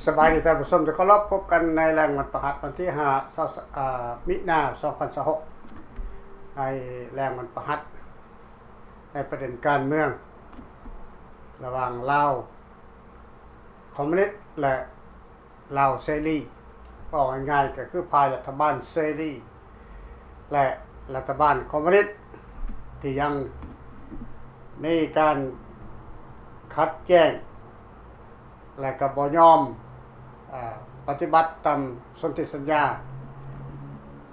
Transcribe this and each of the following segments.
ສະບາຍດີທ່ານຜູ້ຊົມທີ່ເຄົາລົບ, ພົບກັນໃນແລງວັນພະຫັດ ວັນທີຫ້າ ເອີ ມິນາ ສອງພັນຊາວຫົກ ໃນແລງວັນພະຫັດ ໃນປະເດັນການເມືອງ ລະຫວ່າງລາວຄອມມູນິດ ແລະ ລາວເສລີ, ເວົ້າງ່າຍໆກໍຄືຝ່າຍລັດຖະບານເສລີ ແລະ ລັດຖະບານຄອມມູນິດ ທີ່ຍັງມີການຂັດແຍ້ງ ແລະ ກໍບໍ່ຍອມ ອາ ປະຕິບັດຕາມສົນທິສັນຍາ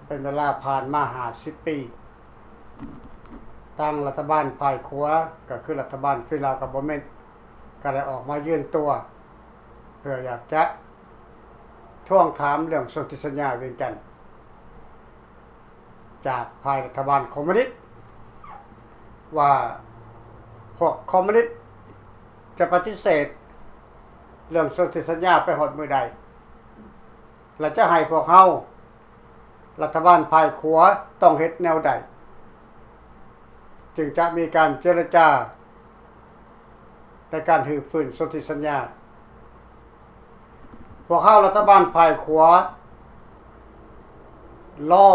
ເປັນເວລາຜ່ານມາຫ້າສິບປີ. ທາງລັດຖະບານຝ່າຍຂວາ ກໍຄືລັດຖະບານ Federal Government ກໍໄດ້ອອກມາຢືນຕົວ ເພື່ອຢາກຈະທວງຖາມເລື່ອງສົນທິສັນຍາວຽງຈັນ ຈາກຝ່າຍລັດຖະບານຄອມມູນິດ ວ່າພວກຄອມມູນິດຈະປະຕິເສດເລື່ອງສົນທິສັນຍາໄປຮອດມື້ໃດ ແລະ ຈະໃຫ້ພວກເຮົາ ລັດຖະບານຝ່າຍຂວາຕ້ອງເຮັດແນວໃດ ຈຶ່ງຈະມີການເຈລະຈາໃນການຮື້ຟື້ນສົນທິສັນຍາ? ພວກເຮົາລັດຖະບານຝ່າຍຂວາ ລໍ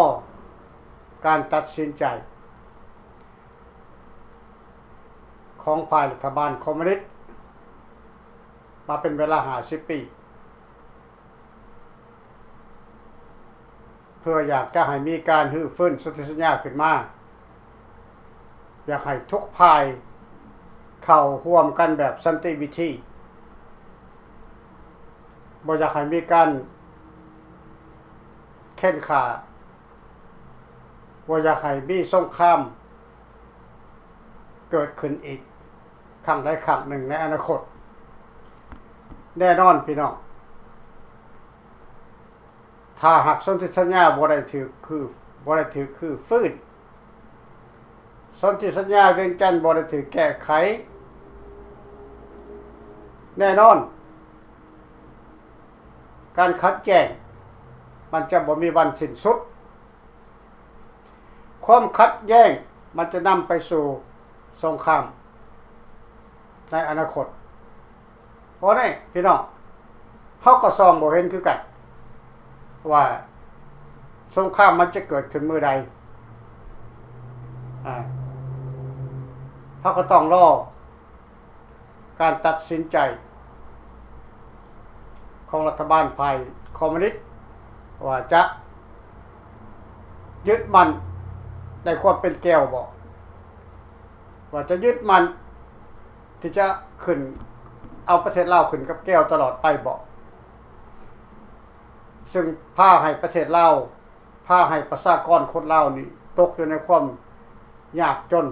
ການຕັດສິນໃຈຂອງຝ່າຍລັດຖະບານຄອມມູນິດມາເປັນເວລາຫ້າສິບປີ. ເພື່ອຢາກຈະໃຫ້ມີການຮື້ຟື້ນສົນທິສັນຍາຂຶ້ນມາ, ຢາກໃຫ້ທຸກຝ່າຍເຂົ້າຮ່ວມກັນແບບສັນຕິວິທີ, ບໍ່ຢາກໃຫ້ມີການເຂັ່ນຂ້າ, ບໍ່ຢາກໃຫ້ມີສົງຄາມເກີດຂຶ້ນອີກຄັ້ງໃດຄັ້ງໜຶ່ງໃນອະນາຄົດ. ແນ່ນອນພີ່ນ້ອງ, ຖ້າຫາກສົນທິສັນຍາບໍ່ໄດ້ຖືກຄື ບໍ່ໄດ້ຖືກຮື້ຟື້ນ, ສົນທິສັນຍາວຽງຈັນບໍ່ໄດ້ຖືກແກ້ໄຂ, ແນ່ນອນ ການຂັດແຍ້ງມັນຈະບໍ່ມີວັນສິ້ນສຸດ. ຄວາມຂັດແຍ້ງມັນຈະນຳໄປສູ່ສົງຄາມໃນອະນາຄົດ. ເພາະນີ້ພີ່ນ້ອງ, ເຮົາກໍສ່ອງບໍ່ເຫັນຄືກັນວ່າສົງຄາມມັນຈະເກີດຂຶ້ນມື້ໃດ. ອາ ເຮົາກໍຕ້ອງລໍ ການຕັດສິນໃຈຂອງລັດຖະບານຝ່າຍຄອມມູນິດ ວ່າຈະຍຶດໝັ້ນໃນຄວາມເປັນແກ້ວບໍ່, ວ່າຈະຍຶດໝັ້ນທີ່ຈະຂຶ້ນ ເອົາປະເທດລາວຂຶ້ນກັບແກ້ວຕະຫຼອດໄປບໍ່, ຊຶ່ງພາໃຫ້ປະເທດລາວ ພາໃຫ້ປະຊາກອນຄົນລາວນີ້ຕົກຢູ່ໃນຄວາມຍາກຈົນ.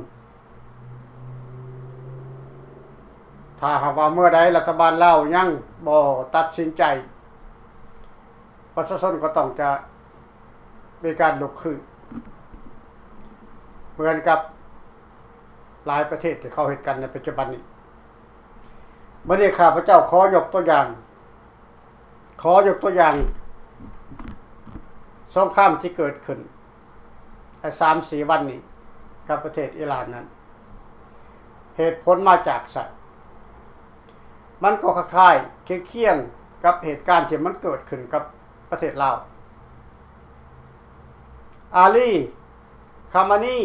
ຖ້າຫາກວ່າເມື່ອໃດລັດຖະບານລາວຍັງບໍ່ຕັດສິນໃຈ, ປະຊາຊົນກໍຕ້ອງຈະມີການລຸກຄືນ ເໝືອນກັບຫຼາຍປະເທດທີ່ເຂົາເຮັດກັນໃນປັດຈຸບັນນີ້. ມື້ນີ້ຂ້າພະເຈົ້າຂໍຍົກຕົວຢ່າງ ຂໍຍົກຕົວຢ່າງສົງຄາມທີ່ເກີດຂຶ້ນໃນສາມສີ່ວັນນີ້ກັບປະເທດອີຣານນັ້ນ ເຫດຜົນມາຈາກໃສ? ມັນກໍຄ້າຍໆຄຽງໆກັບເຫດການທີ່ມັນເກີດຂຶ້ນກັບປະເທດລາວ. ອາລີ ຄາມານີ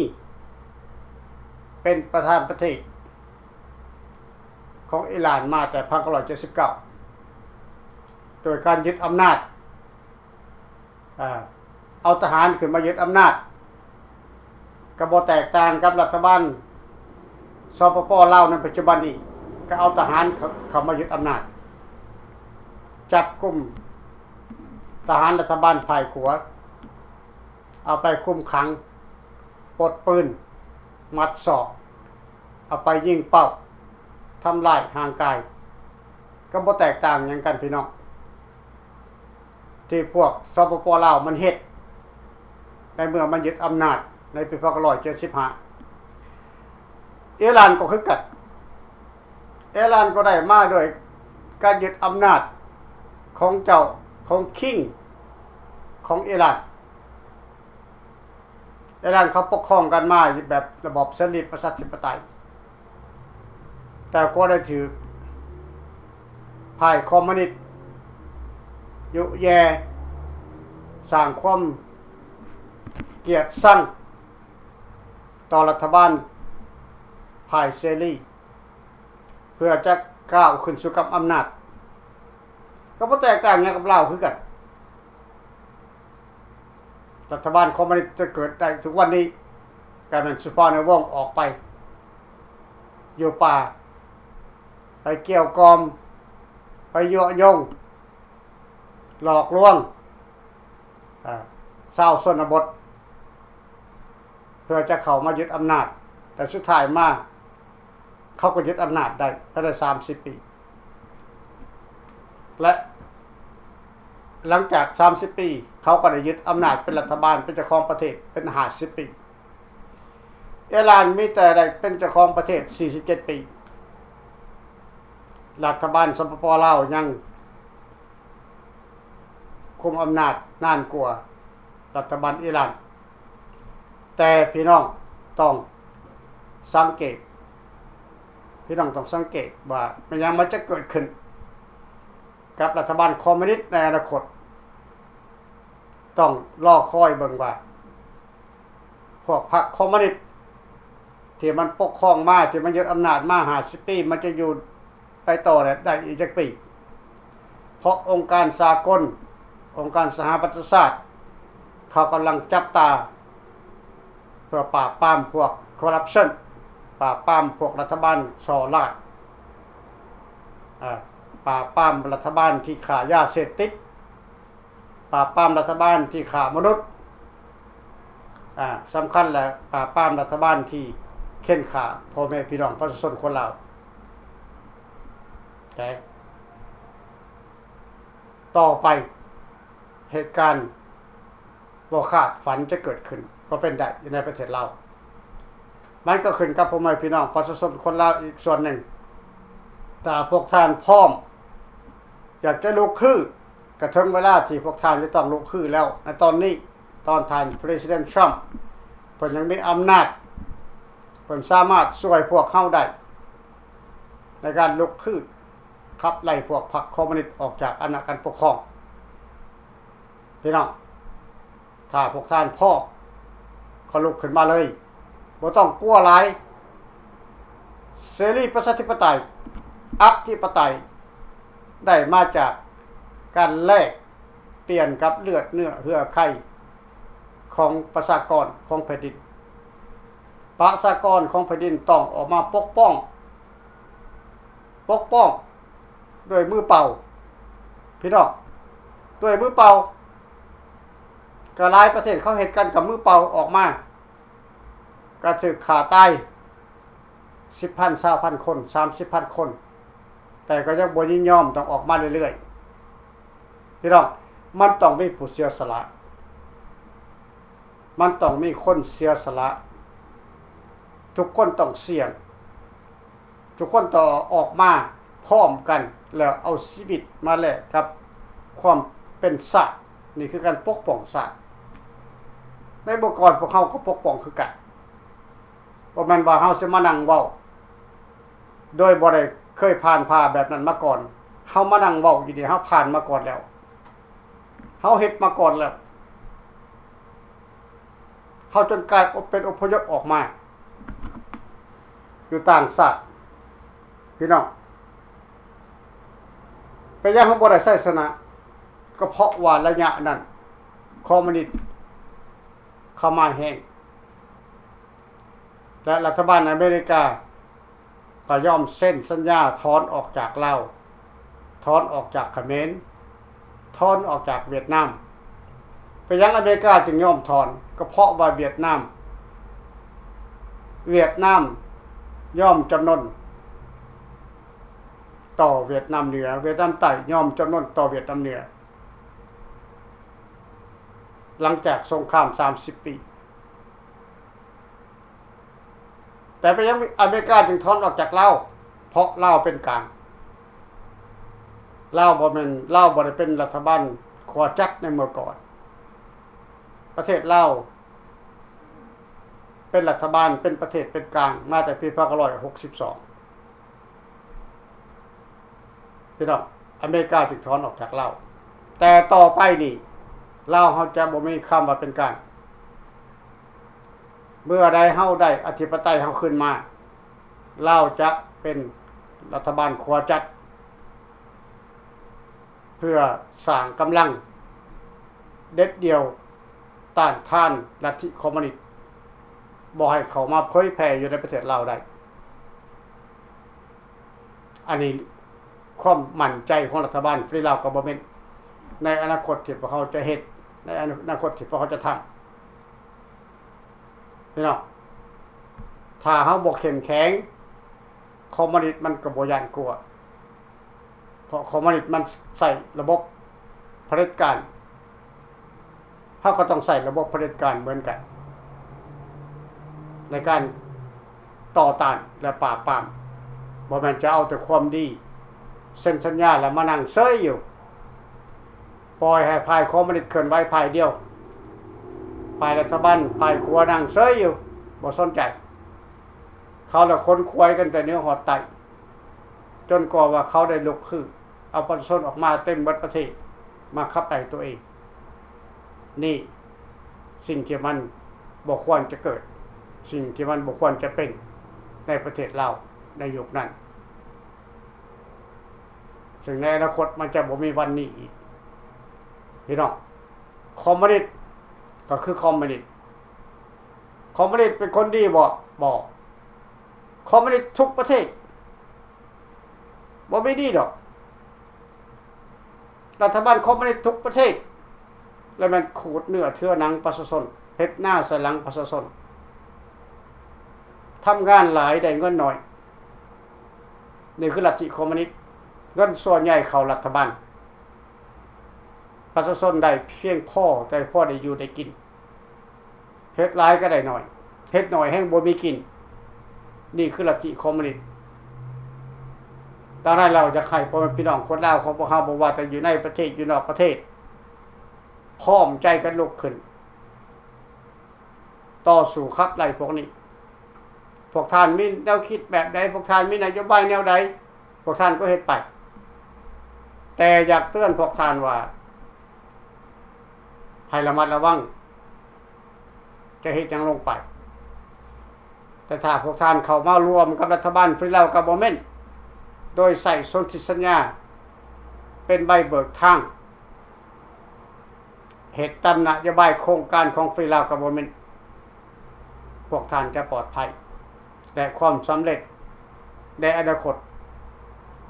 ເປັນປະທານປະເທດຂອງອີຣານມາແຕ່ພັນເກົ້າຮ້ອຍເຈັດສິບເກົ້າ ໂດຍການຍຶດອຳນາດ ເອົາທະຫານຂຶ້ນມາຍຶດອຳນາດ ກໍບໍ່ແຕກຕ່າງກັບລັດຖະບານ ສປປ ລາວ ໃນປັດຈຸບັນນີ້ ກໍເອົາທະຫານເຂົ້າ ເຂົ້າມາຍຶດອຳນາດ ຈັບກຸມທະຫານລັດຖະບານຝ່າຍຂວາ ເອົາໄປຄຸມຂັງ ປົດປືນ ມັດສອກ ເອົາໄປຍິງເປົ້າ ທຳລາຍຮ່າງກາຍ ກໍບໍ່ແຕກຕ່າງຫຍັງກັນພີ່ນ້ອງ ທີ່ພວກ ສປປ ລາວ ມັນເຮັດ ໃນເມື່ອມັນຍຶດອຳນາດໃນປີພັນເກົ້າຮ້ອຍເຈັດສິບຫ້າ. ອີຣານກໍຄືກັນ ອີຣານກໍໄດ້ມາໂດຍການຍຶດອຳນາດຂອງເຈົ້າ ຂອງຄິງຂອງອີຣານ. ອີຣານເຂົາປົກຄອງກັນມາແບບລະບອບເສລີປະຊາທິປະໄຕ. ແຕ່ກໍໄດ້ຖືກຝ່າຍຄອມມູນິດຍຸແຍ່ ສ້າງຄວາມກຽດຊັງຕໍ່ລັດຖະບານຝ່າຍເສລີ ເພື່ອຈະກ້າວຂຶ້ນສູ່ກັບອຳນາດ ກໍບໍ່ແຕກຕ່າງຫຍັງກັບລາວຄືກັນ. ລັດຖະບານຄອມມູນິດຈະເກີດໄດ້ທຸກວັນນີ້ ກາຍແມ່ນສຸພານຸວົງອອກໄປຢູ່ປ່າ ໄປກ່ຽວກ່ອມ ໄປຍຸຍົງ ຫຼອກລວງ ອາ ຊາວຊົນນະບົດ ເພື່ອຈະເຂົ້າມາຍຶດອຳນາດ ແຕ່ສຸດທ້າຍມາ ເຂົາກໍຍຶດອຳນາດໄດ້ພາຍໃນສາມສິບປີ ແລະ ຫຼັງຈາກສາມສິບປີ ເຂົາກໍໄດ້ຍຶດອຳນາດເປັນລັດຖະບານ ເປັນເຈົ້າຂອງປະເທດເປັນຫ້າສິບປີ. ອີຣານມີແຕ່ໄດ້ເປັນເຈົ້າຂອງປະເທດສີ່ສິບເຈັດປີ. ລັດຖະບານ ສປປ ລາວ ຍັງຄຸມອຳນາດນານກວ່າລັດຖະບານອີຣານ. ແຕ່ພີ່ນ້ອງຕ້ອງສັງເກດ, ພີ່ນ້ອງຕ້ອງສັງເກດວ່າແມ່ນຫຍັງມັນຈະເກີດຂຶ້ນກັບລັດຖະບານຄອມມູນິດໃນອະນາຄົດ. ຕ້ອງລໍຄອຍເບິ່ງວ່າ ພວກພັກຄອມມູນິດທີ່ມັນປົກຄອງມາ, ທີ່ມັນຍຶດອຳນາດມາຫ້າສິບປີ, ມັນຈະຢູ່ໄປຕໍ່ໄດ້ອີກຈັກປີ? ເພາະອົງການສາກົນ, ອົງການສະຫະປະຊາຊາດ, ເຂົາກຳລັງຈັບຕາເພື່ອປາບປາມພວກຄໍຣັບຊັນ, ປາບປາມພວກລັດຖະບານສໍ້ລາດ, ອາ, ປາບປາມລັດຖະບານທີ່ຄ້າຢາເສບຕິດ. ປາບປາມລັດຖະບານທີ່ຄ້າມະນຸດ, ອາ, ສຳຄັນແລະ ປາບປາມລັດຖະບານທີ່ເຂັ່ນຂ້າພໍ່ແມ່ພີ່ນ້ອງປະຊາຊົນຄົນລາວ. ແຕ່ຕໍ່ໄປເຫດການບໍ່ຄາດຝັນຈະເກີດຂຶ້ນກໍເປັນໄດ້ຢູ່ໃນປະເທດລາວ. ມັນກໍຂຶ້ນກັບພໍ່ແມ່ພີ່ນ້ອງປະຊາຊົນຄົນລາວອີກສ່ວນໜຶ່ງ. ຖ້າພວກທ່ານພ້ອມ ຢາກຈະລຸກຄື ກະເຖິງເວລາທີ່ພວກທ່ານຈະຕ້ອງລຸກຄືແລ້ວ. ໃນຕອນນີ້, ຕອນທ່ານ President Trump ເພິ່ນຍັງມີອຳນາດ, ເພິ່ນສາມາດຊ່ວຍພວກເຮົາໄດ້ ໃນການລຸກຄືຂັບໄລ່ພວກພັກຄອມມູນິດອອກຈາກອຳນາດການປົກຄອງ. ພີ່ນ້ອງ, ຖ້າພວກທ່ານພ້ອມ ກໍລຸກຂຶ້ນມາເລີຍ, ບໍ່ຕ້ອງກົວຫຼາຍ. ເສລີປະຊາທິປະໄຕ, ອະທິປະໄຕ ໄດ້ມາຈາກການແລກປ່ຽນກັບເລືອດເນື້ອເຫື່ອໄຂຂອງປະຊາກອນຂອງແຜ່ນດິນ. ປະຊາກອນຂອງແຜ່ນດິນຕ້ອງອອກມາປົກປ້ອງ, ປົກປ້ອງ ດ້ວຍມືເປົ່າ, ພີ່ນ້ອງ, ດ້ວຍມືເປົ່າ. ກໍຫຼາຍປະເທດເຂົາເຮັດກັນກັບມືເປົ່າອອກມາ, ກໍຖືກຂ້າຕາຍສິບພັນ, ຊາວພັນຄົນ, ສາມສິບພັນຄົນ, ແຕ່ກໍຍັງບໍ່ຍິນຍອມ, ຕ້ອງອອກມາເລື້ອຍໆ. ພີ່ນ້ອງ, ມັນຕ້ອງມີຜູ້ເສຍສະຫຼະ, ມັນຕ້ອງມີຄົນເສຍສະຫຼະ, ທຸກຄົນຕ້ອງສ່ຽງ. ທຸກຄົນຕ້ອງອອກມາພ້ອມກັນ ແລ້ວເອົາຊີວິດມາແລກກັບຄວາມເປັນຊາດ. ນີ້ຄືການປົກປ້ອງຊາດ. ໃນເມື່ອກ່ອນພວກເຮົາກໍປົກປ້ອງຄືກັນ. ບໍ່ແມ່ນວ່າເຮົາຊິມານັ່ງເວົ້າໂດຍບໍ່ໄດ້ເຄີຍຜ່ານຜ່າແບບນັ້ນມາກ່ອນ. ເຮົາມານັ່ງເວົ້າຢູ່ນີ້, ເຮົາຜ່ານມາກ່ອນແລ້ວ. ເຮົາເຮັດມາກ່ອນແລ້ວ. ເຮົາຈົນກາຍເປັນອົບພະຍົບອອກມາຢູ່ຕ່າງຊາດ. ພີ່ນ້ອງ, ເປັນຫຍັງເຮົາບໍ່ໄດ້ໄຊຊະນະ? ກໍເພາະວ່າໄລຍະນັ້ນຄອມມູນິດເຂົ້າມາແຮງ ແລະ ລັດຖະບານອາເມລິກາ ກໍຍອມເຊັນສັນຍາຖອນອອກຈາກລາວ, ຖອນອອກຈາກຂະເໝນ, ຖອນອອກຈາກຫວຽດນາມ. ເປັນຫຍັງອາເມລິກາຈຶ່ງຍອມຖອນ? ກໍເພາະວ່າຫວຽດນາມ, ຫວຽດນາມຍອມຈຳນົນຕໍ່ຫວຽດນາມເໜືອ, ຫວຽດນາມໃຕ້ຍອມຈຳນົນຕໍ່ຫວຽດນາມເໜືອ ຫຼັງຈາກສົງຄາມສາມສິບປີ. ແຕ່ເປັນຫຍັງອາເມລິກາຈຶ່ງຖອນອອກຈາກລາວ? ເພາະລາວເປັນກາງ. ລາວບໍ່ແມ່ນ, ລາວບໍ່ໄດ້ເປັນລັດຖະບານຂົວຈັດໃນເມື່ອກ່ອນ. ປະເທດລາວເປັນລັດຖະບານ, ເປັນປະເທດເປັນກາງມາແຕ່ປີພັນເກົ້າຮ້ອຍຫົກສິບສອງ. ພີ່ນ້ອງ, ອາເມລິກາຈຶ່ງຖອນອອກຈາກລາວ. ແຕ່ຕໍ່ໄປນີ້ ລາວເຮົາຈະບໍ່ມີຄຳວ່າເປັນກາງ. ເມື່ອໃດເຮົາໄດ້ອະທິປະໄຕເຮົາຄືນມາ, ລາວຈະເປັນລັດຖະບານຂົວຈັດ ເພື່ອສ້າງກຳລັງເດັດດ່ຽວຕ້ານທານລັດທິຄອມມູນິດ, ບໍ່ໃຫ້ເຂົ້າມາເຜີຍແຜ່ຢູ່ໃນປະເທດລາວໄດ້. ອັນນີ້ຄວາມໝັ້ນໃຈຂອງລັດຖະບານ Free Lao Government ໃນອະນາຄົດທີ່ພວກເຮົາຈະເຮັດ, ໃນອະນາຄົດທີ່ພວກເຮົາຈະທຳ. ພີ່ນ້ອງ, ຖ້າເຮົາບໍ່ເຂັ້ມແຂງ, ຄອມມູນິດມັນກໍບໍ່ຢ້ານກົວ, ເພາະຄອມມູນິດມັນໃຊ້ລະບົບຜະເດັດການ, ເຮົາກໍຕ້ອງໃຊ້ລະບົບຜະເດັດການເໝືອນກັນ ໃນການຕໍ່ຕ້ານ ແລະ ປາບປາມ. ບໍ່ແມ່ນຈະເອົາແຕ່ຄວາມດີ, ເຊັນສັນຍາ ແລ້ວມານັ່ງເຊີຍຢູ່. ປ່ອຍໃຫ້ຝ່າຍຄອມມູນິດເຄື່ອນໄຫວຝ່າຍດຽວ, ຝ່າຍລັດຖະບານ ຝ່າຍຂົວນັ່ງເຊີຍຢູ່ ບໍ່ສົນໃຈ. ເຂົາລະຂົນຂວາຍກັນແຕ່ເໜືອຮອດໃຕ້, ຈົນກວ່າວ່າເຂົາໄດ້ລຸກຄືເອົາປະຊາຊົນອອກມາເຕັມເບິດປະເທດ ມາຂັບໄລ່ຕົວເອງ. ນີ້ສິ່ງທີ່ມັນບໍ່ຄວນຈະເກີດ, ສິ່ງທີ່ມັນບໍ່ຄວນຈະເປັນໃນປະເທດລາວໃນຍຸກນັ້ນ. ເຊິ່ງໃນອະນາຄົດມັນຈະບໍ່ມີວັນນີ້ອີກ. ພີ່ນ້ອງ, ຄອມມູນິດກໍຄືຄອມມູນິດ. ຄອມມູນິດເປັນຄົນດີບໍ່? ບໍ່. ຄອມມູນິດທຸກປະເທດ ບໍ່ມີດີດອກ. ລັດຖະບານຄອມມູນິດທຸກປະເທດ ແລະ ແມ່ນຂູດເນື້ອເຖືອໜັງປະຊາຊົນ, ເຮັດນາໃສ່ຫຼັງປະຊາຊົນ, ທຳງານຫຼາຍໄດ້ເງິນໜ້ອຍ. ນີ້ຄືລັດທິຄອມມູນິດ, ເງິນສ່ວນໃຫຍ່ເຂົ້າລັດຖະບານ, ປະຊາຊົນໄດ້ພຽງພໍ ແຕ່ພໍໄດ້ຢູ່ໄດ້ກິນ. ເຮັດຫຼາຍກໍໄດ້ໜ້ອຍ, ເຮັດໜ້ອຍແຮ່ງບໍ່ມີກິນ. ນີ້ຄືລັດທິຄອມມູນິດ. ດັ່ງນັ້ນແລ້ວ ຢາກໃຫ້ພໍ່ແມ່ພີ່ນ້ອງຄົນລາວຂອງພວກເຮົາ, ບໍ່ວ່າແຕ່ຢູ່ໃນປະເທດ ຢູ່ນອກປະເທດ, ພ້ອມໃຈກັນລຸກຂຶ້ນ ຕໍ່ສູ້ຂັບໄລ່ພວກນີ້. ພວກທ່ານມີແນວຄິດແບບໃດ, ພວກທ່ານມີນະໂຍບາຍແນວໃດ, ພວກທ່ານກໍເຮັດໄປ. ແຕ່ຢາກເຕືອນພວກທ່ານວ່າ ໃຫ້ລະມັດລະວັງ ຈະເຮັດຫຍັງລົງໄປ. ແຕ່ຖ້າພວກທ່ານເຂົ້າມາຮ່ວມກັບລັດຖະບານ Free Lao Government ໂດຍໃຊ້ສົນທິສັນຍາເປັນໃບເບີກທາງ ເຮັດຕາມນະໂຍບາຍໂຄງການຂອງ Free Lao Government ພວກທ່ານຈະປອດໄພ ແລະ ຄວາມສຳເລັດໃນອະນາຄົດ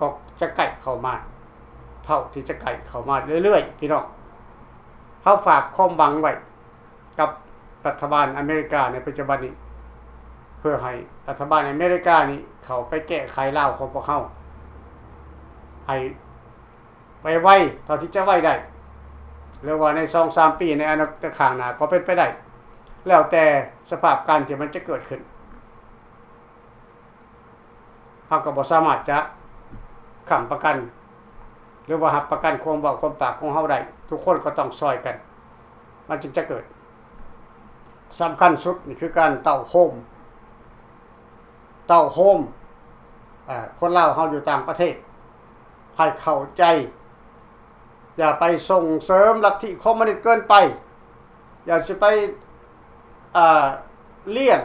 ກໍຈະໃກ້ເຂົ້າມາ ເທົ່າທີ່ຈະໃກ້ເຂົ້າມາເລື້ອຍໆ. ພີ່ນ້ອງ, ເຮົາຝາກຄວາມຫວັງໄວ້ກັບລັດຖະບານອາເມລິກາໃນປັດຈຸບັນນີ້ ເພື່ອໃຫ້ລັດຖະບານອາເມລິການີ້ເຂົ້າໄປແກ້ໄຂລາວຂອງພວກເຮົາ ໃຫ້ໄວໆ ເທົ່າທີ່ຈະໄວໄດ້ ຫຼືວ່າໃນສອງສາມປີໃນອະນາຄົດຂ້າງໜ້າກໍເປັນໄປໄດ້ ແລ້ວແຕ່ສະພາບການທີ່ມັນຈະເກີດຂຶ້ນ. ເຮົາກໍບໍ່ສາມາດຈະຄ້ຳປະກັນ ຫຼືວ່າຮັບປະກັນຄວາມເວົ້າຄວາມປາກຂອງເຮົາໄດ້. ທຸກຄົນກໍຕ້ອງຊ່ອຍກັນ ມັນຈຶ່ງຈະເກີດ. ສຳຄັນສຸດນີ້ຄືການເຕົ້າໂຮມ ເຕົ້າໂຮມ ອາ ຄົນລາວເຮົາຢູ່ຕ່າງປະເທດ ໃຫ້ເຂົ້າໃຈ, ຢ່າໄປສົ່ງເສີມລັດທິຄອມມູນິດເກີນໄປ, ຢ່າຊິໄປ ອາ ລ້ຽງ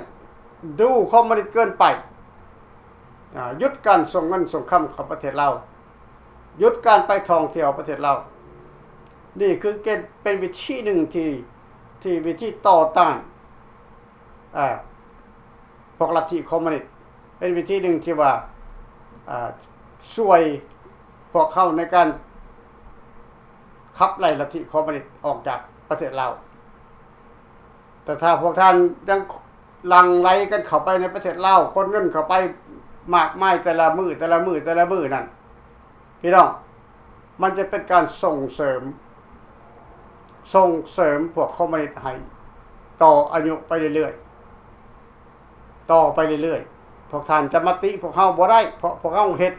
ດູຄອມມູນິດເກີນໄປ. ອາ ຢຸດການສົ່ງເງິນສົ່ງຄຳເຂົ້າປະເທດລາວ, ຢຸດການໄປທ່ອງທ່ຽວປະເທດລາວ. ນີ້ຄືເກນ ເປັນວິທີໜຶ່ງທີ່ ທີ່ວິທີຕໍ່ຕ້ານ ອາ ພວກລັດທິຄອມມູນິດ, ເປັນວິທີໜຶ່ງທີ່ວ່າ ອາ ຊ່ວຍພວກເຮົາໃນການຂັບໄລ່ລັດທິຄອມມູນິດອອກຈາກປະເທດລາວ. ແຕ່ຖ້າພວກທ່ານຍັງຫຼັ່ງໄຫຼກັນເຂົ້າໄປໃນປະເທດລາວ, ຂົນເງິນເຂົ້າໄປມາກມາຍແຕ່ລະມື້ ແຕ່ລະມື້ ແຕ່ລະມື້ນັ້ນ, ພີ່ນ້ອງ, ມັນຈະເປັນການສົ່ງເສີມ ສົ່ງເສີມພວກຄອມມູນິດໃຫ້ຕໍ່ອາຍຸໄປເລື້ອຍໆ ຕໍ່ໄປເລື້ອຍໆ. ພວກທ່ານຈະມາຕິພວກເຮົາບໍ່ໄດ້, ເພາະພວກເຮົາເຮັດ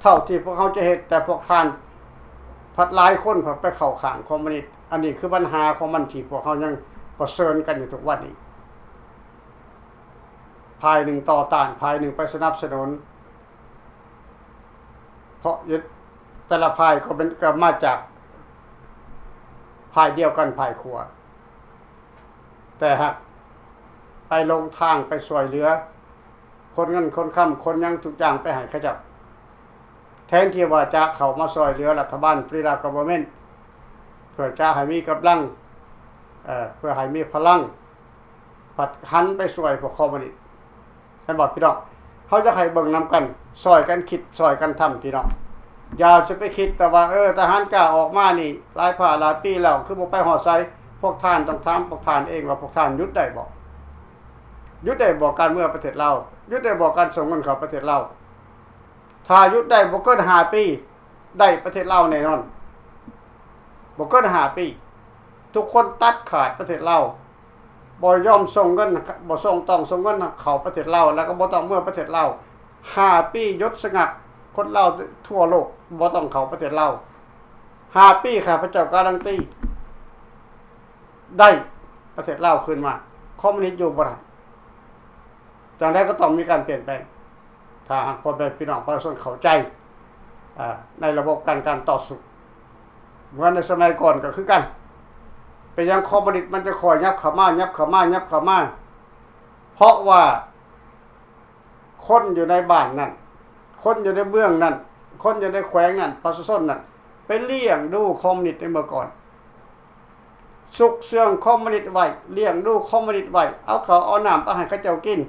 ເທົ່າທີ່ພວກເຮົາຈະເຮັດ, ແຕ່ພວກທ່ານພັດຫຼາຍຄົນພັດໄປເຂົ້າຂ້າງຄອມມູນິດ. ອັນນີ້ຄືບັນຫາຂອງມັນທີ່ພວກເຮົາຍັງປະເຊີນກັນຢູ່ທຸກວັນນີ້. ຝ່າຍໜຶ່ງຕໍ່ຕ້ານ, ຝ່າຍໜຶ່ງໄປສະໜັບສະໜູນ. ເພາະຢູ່ ແຕ່ລະຝ່າຍກໍເປັນ ກໍມາຈາກຝ່າຍດຽວກັນ ຝ່າຍຂວາ ແຕ່ຫາກໄປລົງທາງໄປຊ່ວຍເຫຼືອ ຂົນເງິນຂົນຄຳ ຂົນຫຍັງທຸກຢ່າງໄປໃຫ້ເຂົາເຈົ້າ ແທນທີ່ວ່າຈະເຂົ້າມາຊ່ວຍເຫຼືອລັດຖະບານ Free Lao Government ເພື່ອຈະໃຫ້ມີກຳລັງ ເອີ ເພື່ອໃຫ້ມີພະລັງ ພັດຫັນໄປຊ່ວຍພວກຄອມມູນິດ. ເຫັນບໍ່ພີ່ນ້ອງ? ເຮົາຢາກໃຫ້ເບິ່ງນຳກັນ ຊ່ອຍກັນຄິດ ຊ່ອຍກັນທຳ ພີ່ນ້ອງ. ຢ່າຊິໄປຄິດແຕ່ວ່າ ເອີ ທະຫານກ້າອອກມານີ້ ຫຼາຍພາຫຼາຍປີແລ້ວ ຄືບໍ່ໄປຮອດໃສ? ພວກທ່ານຕ້ອງຖາມພວກທ່ານເອງວ່າ ພວກທ່ານຢຸດໄດ້ບໍ່? ຢຸດໄດ້ບໍ່ການເມືອງປະເທດລາວ? ຢຸດໄດ້ບໍ່ການສົ່ງເງິນເຂົ້າປະເທດລາວ? ຖ້າຢຸດໄດ້ບໍ່ເກີນຫ້າປີ ໄດ້ປະເທດລາວແນ່ນອນ ບໍ່ເກີນຫ້າປີ. ທຸກຄົນຕັດຂາດປະເທດລາວ ບໍ່ຍອມສົ່ງເງິນ ບໍ່ສົ່ງ ຕ້ອງສົ່ງເງິນເຂົ້າປະເທດລາວ ແລ້ວກໍບໍ່ຕ້ອງເມືອປະເທດລາວ. ຫ້າປີຢຸດສະງັກ ຄົນລາວທົ່ວໂລກບໍ່ຕ້ອງເຂົ້າປະເທດລາວ. ຫ້າປີຂ້າພະເຈົ້າກາລັນຕີ ໄດ້ປະເທດລາວຄືນມາ. ຄອມມູນິດຢູ່ບໍ່ໄດ້. ຈັ່ງໃດກໍຕ້ອງມີການປ່ຽນແປງ ຖ້າຫາກພໍ່ແມ່ພີ່ນ້ອງປະຊາຊົນເຂົ້າໃຈ ອາ ໃນລະບົບການ ການຕໍ່ສູ້. ເໝືອນໃນສະໄໝກ່ອນກໍຄືກັນ ເປັນຫຍັງຄອມມູນິດມັນຈະຄ່ອຍຫຍັບເຂົ້າມາ ຫຍັບເຂົ້າມາ ຫຍັບເຂົ້າມາ? ເພາະວ່າຄົນຢູ່ໃນບ້ານນັ້ນ ຄົນຢູ່ໃນເມືອງນັ້ນ ຄົນຢູ່ໃນແຂວງນັ້ນ ປະຊາຊົນນັ້ນ ໄປລ້ຽງດູຄອມມູນິດໃນເມື່ອກ່ອນ. ຊຸກເຊື່ອງຄອມມູນິດໄວ້ ລ້ຽງດູຄອມມູນິດໄວ້ ເອົາເຂົ້າເອົານ້ຳໄປໃຫ້ເຂົາເຈົ້າກິນ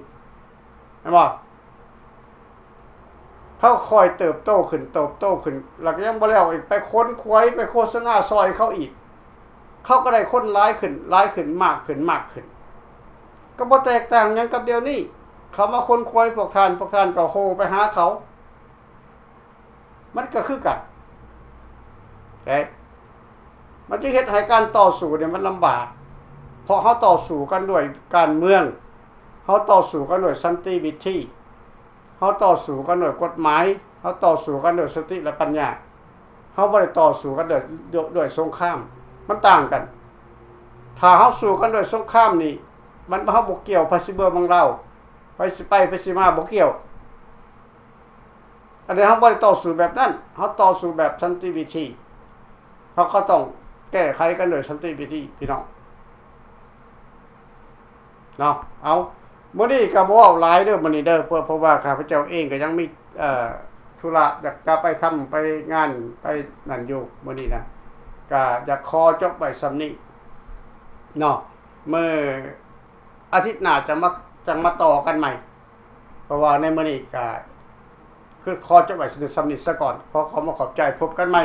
ແມ່ນບໍ່? ເຂົາຄ່ອຍເຕີບໂຕຂຶ້ນ ເຕີບໂຕຂຶ້ນ ແລ້ວກໍຍັງບໍ່ແລ້ວອີກ ໄປຂົນຂວາຍ ໄປໂຄສະນາຊ່ອຍເຂົາອີກ ເຂົາກໍໄດ້ຄົນຫຼາຍຂຶ້ນ ຫຼາຍຂຶ້ນ ມາກຂຶ້ນ ມາກຂຶ້ນ ກໍບໍ່ແຕກຕ່າງຫຍັງກັບດຽວນີ້. ເຂົາມາຂົນຂວາຍພວກທ່ານ ພວກທ່ານກໍໂຫ່ໄປຫາເຂົາ. ມັນກໍຄືກັນ ເອີ ມັນຈຶ່ງເຮັດໃຫ້ການຕໍ່ສູ້ນີ້ມັນລຳບາກ ເພາະເຮົາຕໍ່ສູ້ກັນດ້ວຍການເມືອງ ເຮົາຕໍ່ສູ້ກັນດ້ວຍສັນຕິວິທີ ເຮົາຕໍ່ສູ້ກັນດ້ວຍກົດໝາຍ ເຮົາຕໍ່ສູ້ກັນດ້ວຍສະຕິ ແລະ ປັນຍາ ເຮົາບໍ່ໄດ້ຕໍ່ສູ້ກັນດ້ວຍ ດ້ວຍ ດ້ວຍສົງຄາມ ມັນຕ່າງກັນ. ຖ້າເຮົາສູ້ກັນດ້ວຍສົງຄາມນີ້ ມັນ ເຮົາບໍ່ກ່ຽວ ໃຜຊິເມືອເມືອງລາວ ໃຜຊິໄປ ໃຜຊິມາ ບໍ່ກ່ຽວ. ອັນນີ້ເຮົາບໍ່ໄດ້ຕໍ່ສູ້ແບບນັ້ນ ເຮົາຕໍ່ສູ້ແບບສັນຕິວິທີ ເຮົາກໍຕ້ອງແກ້ໄຂກັນໂດຍສັນຕິວິທີ ພີ່ນ້ອງເນາະ. ເອົາ ມື້ນີ້ກໍບໍ່ເວົ້າຫຼາຍເດີມື້ນີ້ເດີ ເພາະ ເພາະວ່າຂ້າພະເຈົ້າເອງກໍຍັງມີ ເອີ ທຸລະ ຢາກຈະໄປທຳ ໄປງານ ໄປນັ້ນຢູ່ມື້ນີ້ນະ ກໍຢາກຂໍຈົບໄວ້ສ່ຳນີ້ເນາະ. ມື້ອາທິດໜ້າຈັ່ງມາ ຈັ່ງມາຕໍ່ກັນໃໝ່ ເພາະວ່າໃນມື້ນີ້ກໍຄືຂໍຈົບໄວ້ສ່ຳນີ້ສາກ່ອນ. ຂໍ ຂໍມາຂອບໃຈ ພົບກັນໃໝ່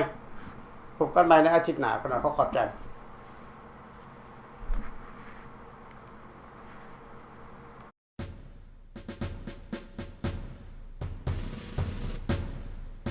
ພົບກັນໃໝ່ໃນອາທິດໜ້າກໍໜ້ອຍ ຂໍຂອບໃຈ.